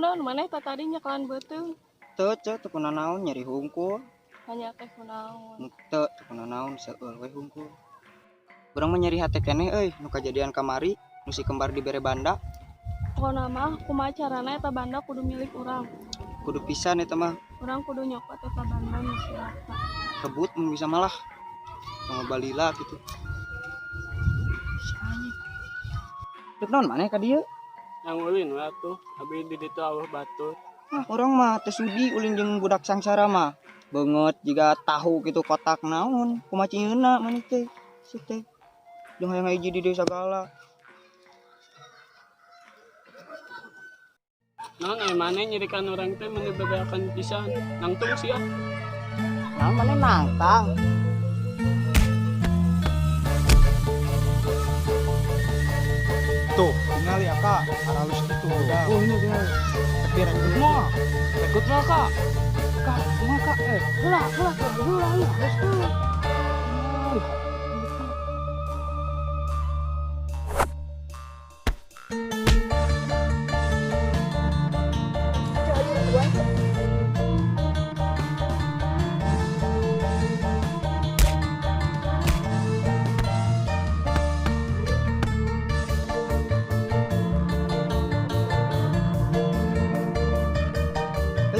Kunaon maneh tah tadi nyekelan beuteung? Teu, Ceu, teu kunanaon nyeri hungkul. Hanya teh kunaon. Teu, teu kunanaon seueur we hungkul. Urang mah nyeri hate keneh euy nu kajadian kamari nu si kembar dibere banda. Pokona mah kumaha carana eta banda kudu milik urang. Kudu pisan eta mah. Urang kudu nyokot eta banda nu silaka. Rebut mun bisa malah. Tong balila kitu. Si anjing. Dek naon maneh ka dieu? Yang ulin we atuh, abi di ditu aweuh batur. Ah, urang mah teu sudi ulin jeung budak sangsara mah. Beungeut jiga tahu kitu kotak naon, kumaha cingeuna maneh teh. Si teh. Jeung hayang hiji di desa segala. Naon aya maneh nyirikan urang teh mun dibebeakan pisan. Nangtung sia. Naon maneh nangtang? Tuh, tinggal ya kak, aralus gitu udah. Oh ini tinggal. Tapi rekrut mah. Rekrut mah kak. Kak, kumaha kak? Heula, heula, heula, heula, geus tuh.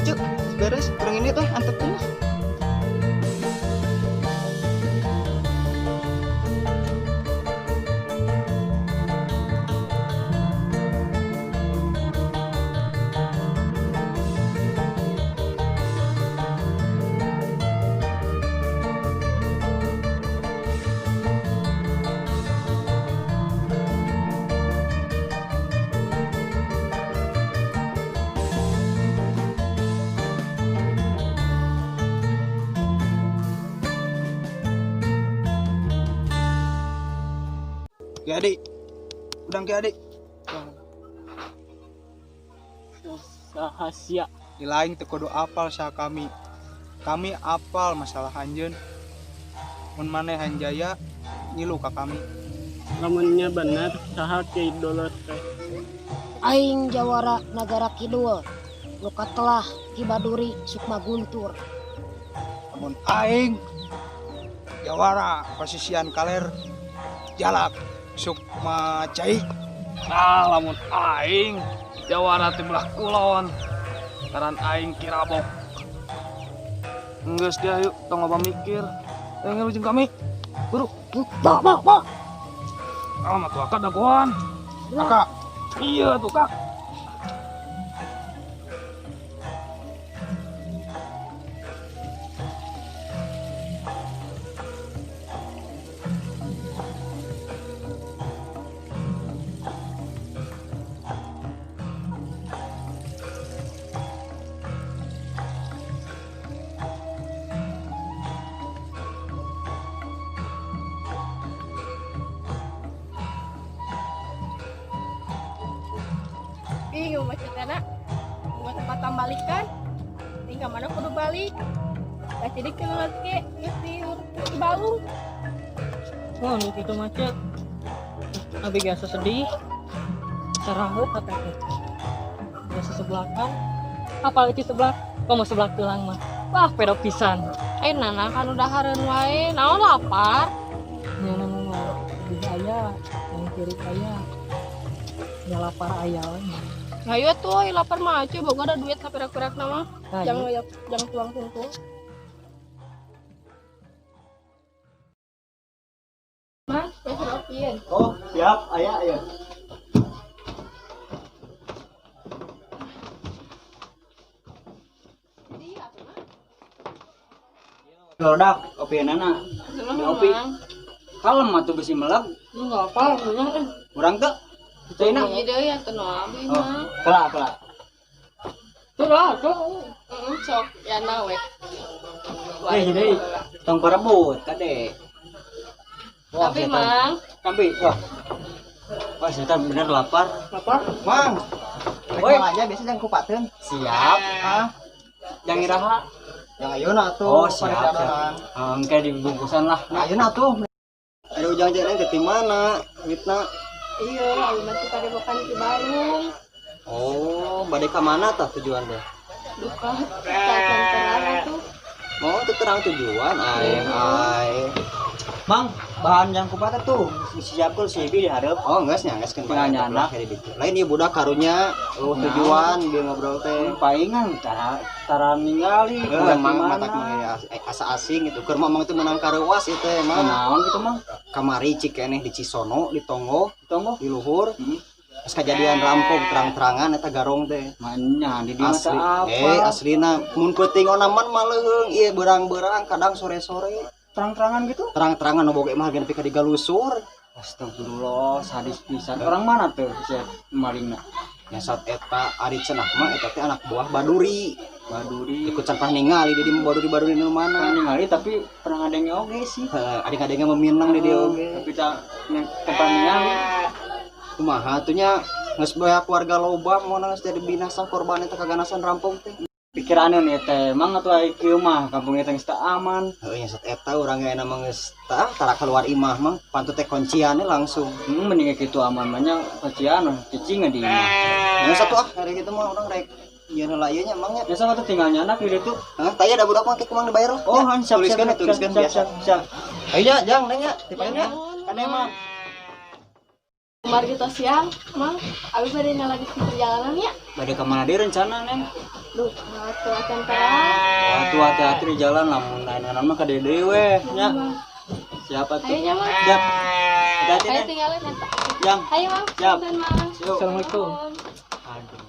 Cuk, beres kurang ini tuh antepin lah. Ki adik, udang ki adik. Rahasia. Di lain teu kudu apal saha kami. Kami apal masalah anjeun. Mun maneh hanjaya ngilu ka kami. Lamunnya bener saha Ki Dolor teh? Aing jawara Nagara Kidul. Nu katelah Ki Baduri Sukma Guntur. Lamun aing jawara pasisian kaler jalak Sukma Cai. Nah, lamun aing jawara ti belah kulon. Ngaran aing Ki Rabok. Geus dia yuk, tong loba mikir. Ngilu jeung kami. Buru. Bok, bok, bok. Alamat tuh akak dagoan. Akak. Iya tuh kak. Bingung macet anak. Bunga tempat tambalikan. Tinggal mana kudu balik. Gak jadi keluar ke, geus di balung. Wah, nu kitu macet. Abi biasa sedih. Saraheut hate teh. Biasa sebelakan. Apal itu sebelah, komo sebelah tulang mah. Wah, pedo pisan. Nana kan udah hareun wae. Naon lapar? Nya nana mah lebih aya, yang kiri aya. Nya lapar aya we. Nah, iya tuh, oi, lapar mah aja, boga ada duit saperak-perak nama. Nah, Jangan iya. ya, jangan tuang tungtung. Mas, spesial opien. Oh, siap, aya, aya. Produk opienana. Seneng, Opi. Mang. Kalem atuh besi meleg. Enggak apa, enggak. Urang teu. Cina. Iya deui atuh nu abi Oh, mah. kela kela. Tuh lah, tuh. Heeh, sok yana we. Jadi tong parebut kade. Wah, Tapi setan. Mang, Tapi wah. Wah, setan bener lapar. Lapar? Mang. Woi. Rek aja biasa jangan kupateun. Siap. Ah, Jangan iraha. yang ayeuna atuh. Oh, siap, pada siap. jalan. Ah, engke dibungkusan lah. Nah, ayeuna atuh. Ada ujang jalan ke mana? Witna. Iya, abi mah teh padepokan Ki Balung. Oh, bade ka mana tah tujuan teh? Duka teu terang atuh. Oh, teu terang tujuan aing aing. Mang, bahan yang kupat tuh disiapkeun si Ibi di hareup. Oh, geus nya, geus keun nanya di ditu. Lain ieu budak karunya eueuh tujuan bieu ngobrol teh. Paingan tara ningali budak mang matak asa asing gitu. Keur mamang teh meunang kareuwas ieu teh mang. Naon kitu mang? Kamari cik keneh di Cisono, di Tonggoh, di luhur. Pas kejadian rampok terang-terangan eta garong teh. Manya di dieu teh apa? Aslina mun peuting onaman mah leuheung ieu beurang-beurang kadang sore-sore. Terang-terangan gitu? Terang-terangan nu boga imah ge nepi ka digalusur. Astagfirullah, sadis pisan. Orang mana tuh si malingna? Ya saat eta ari cenah mah eta teh anak buah Baduri. Baduri. Ikut can pernah ningali di Baduri-Baduri nu mana? Ningali tapi pernah ngadenge oge sih. Heeh, ari ngadenge meminang di dieu oge. Tapi can pernah ningali. Kumaha atuh nya geus banyak warga loba mun geus jadi binasa korban eta kaganasan rampok teh. Pikirannya nih teh, emang atuh ai kieu mah kampung eta geus teu aman. Heuh nya set eta urang ge mah geus tah tara keluar imah mah pantu teh kunciannya langsung. Mending kitu aman mah nya kuncian cicing di imah. Nya satu ah hari kitu mah urang rek ieu heula ieu nya emang nya. Biasa mah tuh tinggal nyanak di ditu. Hah, tah da budak mah ke kumang dibayar. Oh, siap tuliskeun tuliskeun biasa. Siap. Ayo nya jang neng nya tipain nya. Kane mah. Kemarin kita siang, Mang, abi bade ngalanjutkeun perjalanan ya. Bade ka mana deui rencana, Neng? Duh, atuh acan terang. Atuh hati-hati di jalan lamun lain ngaran mah ka dieu deui weh nya. Siapa tuh? Ayo nya, Mang. Siap. Hati-hati, Ayo Neng. tinggalin eta. Jang. Ayo, Mang. Siap. Punten, Mang. Assalamualaikum. Aduh.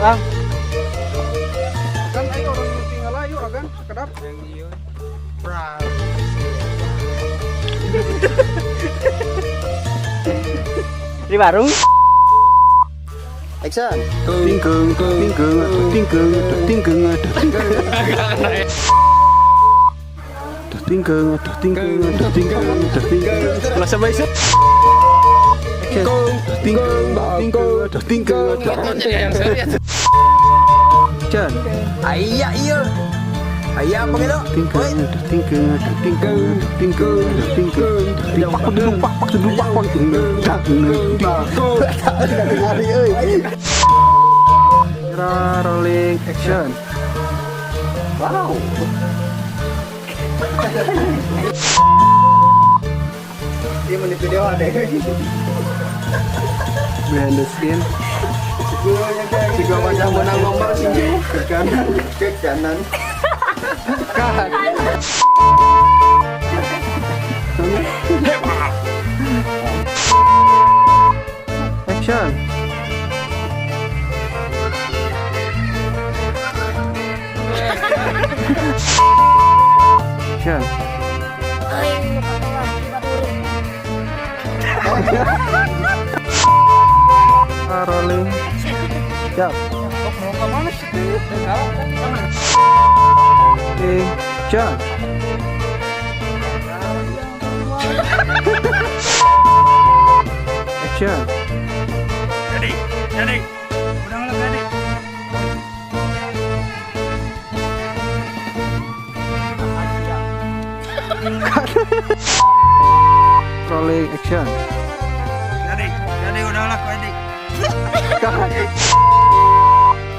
Bang. Kan ayo orang tinggal ayo agan sekedap. Di warung. Action. Tingkeng tingkeng tingkeng tingkeng tingkeng. Tingkeng tingkeng tingkeng tingkeng. Lah sampai sih. Tingkeng tingkeng tingkeng. Action. Aya ieu. Aya apa gitu? Tingkeng tingkeng tingkeng tingkeng tingkeng. Pak pak pak pak rolling action. Wow. Dia menit video ada. Behind the scene. Juga macam menang lomba sih. Ke kanan, ke kanan. Kanan. Action. Action. Aing nu katelah ti Baduri. Rolling. Siap. Mau ke mana sih? Action. Action. Jadi, jadi. Udah ngelag jadi. Rolling, action. Jadi udah lah ready.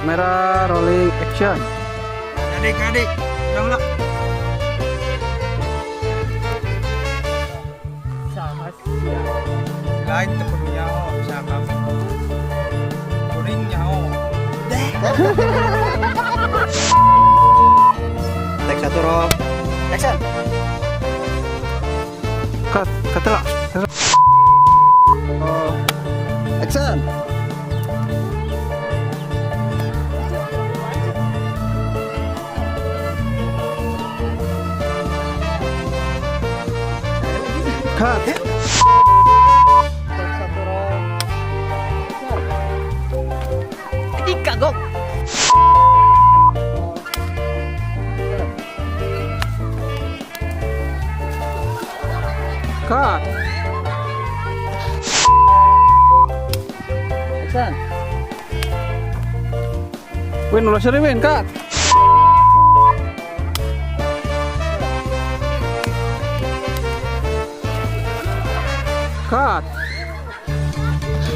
Kamera rolling, action. Jadi udah lah. Sama sih. Lain teu kudu nyaho saha kami. Kuring nyaho. Take 1 roll. Action. Cut, cut lah. Action. Cut. Take 1 roll. Anjing kagok. Cut. Action. Win, ulah seri win, cut. Cut.